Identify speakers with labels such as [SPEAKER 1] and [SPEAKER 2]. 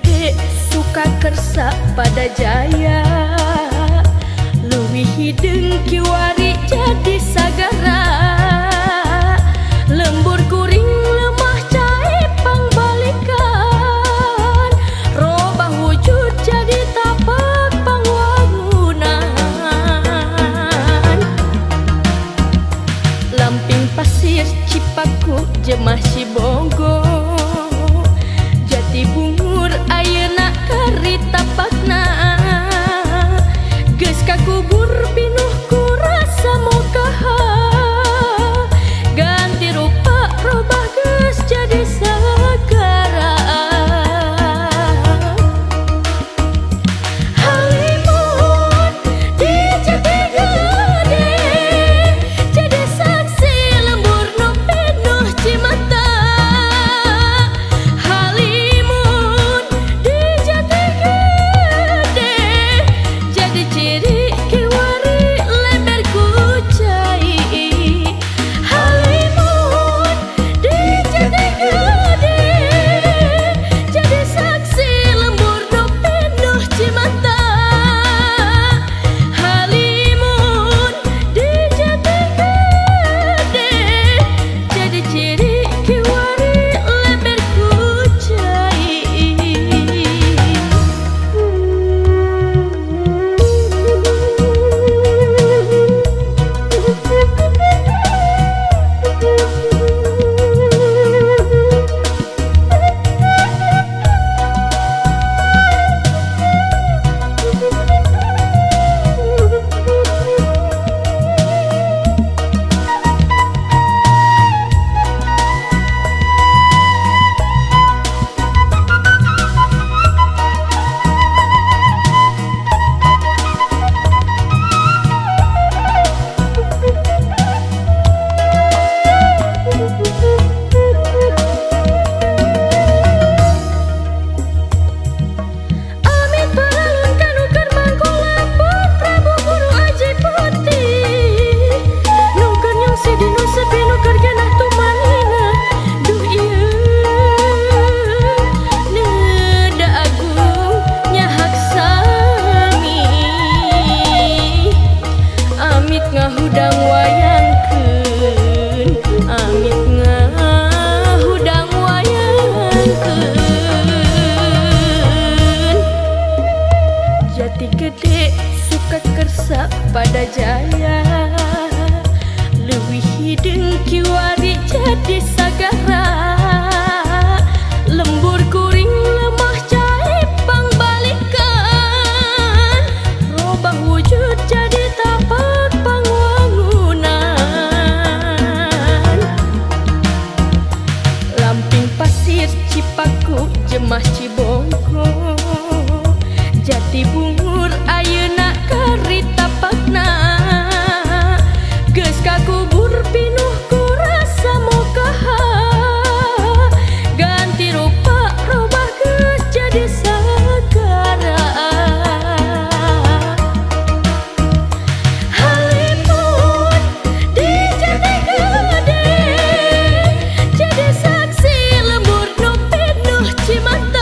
[SPEAKER 1] Gede suka kersa pada jaya, leuwih hideung kiwari jadi sagara. Lembur kuring lemah cai pangbalikan, robah wujud jadi tapak pangwangunan. Lamping pasir Cipaku jemah Cibogo, Jati Bungur ayeuna kari tapakna. Geus kakubur pinuh ku rasa mokaha, ganti rupa robah geus jadi sagara. Halimun di Jati Gede jadi saksi lembur nu pinuh cimata. Halimun di Jati Gede jadi ciri kiwari lember ku cai. Halimun di Jati Gede jadi saksi lembur nu pinuh cimata. Halimun di Jati Gede jadi ciri kiwari lember ku cai. Amit paralun kanu keur mangku lembur Prabu Guru Aji Putih, nu keur nyungsi dinu sepi nu keur genah tumanina. Duh ieu neda agung nyahak sami, amit ngahudang wayangkeun, amit ngahudang wayangkeun. Jati Gede suka kersa pada jaya, leuwih hideung kiwari jadi sagara. Lembur kuring lemah cai pangbalikan, robah wujud jadi tapak pangwangunan. Lamping pasir Cipaku jemah Cibogo, Jati Bungur ayeuna kari tapakna. Geus kakubur pinuh ku rasa mokaha, ganti rupa robah geus jadi sagara. Halimun di Jati Gede jadi saksi lembur nu pinuh cimata.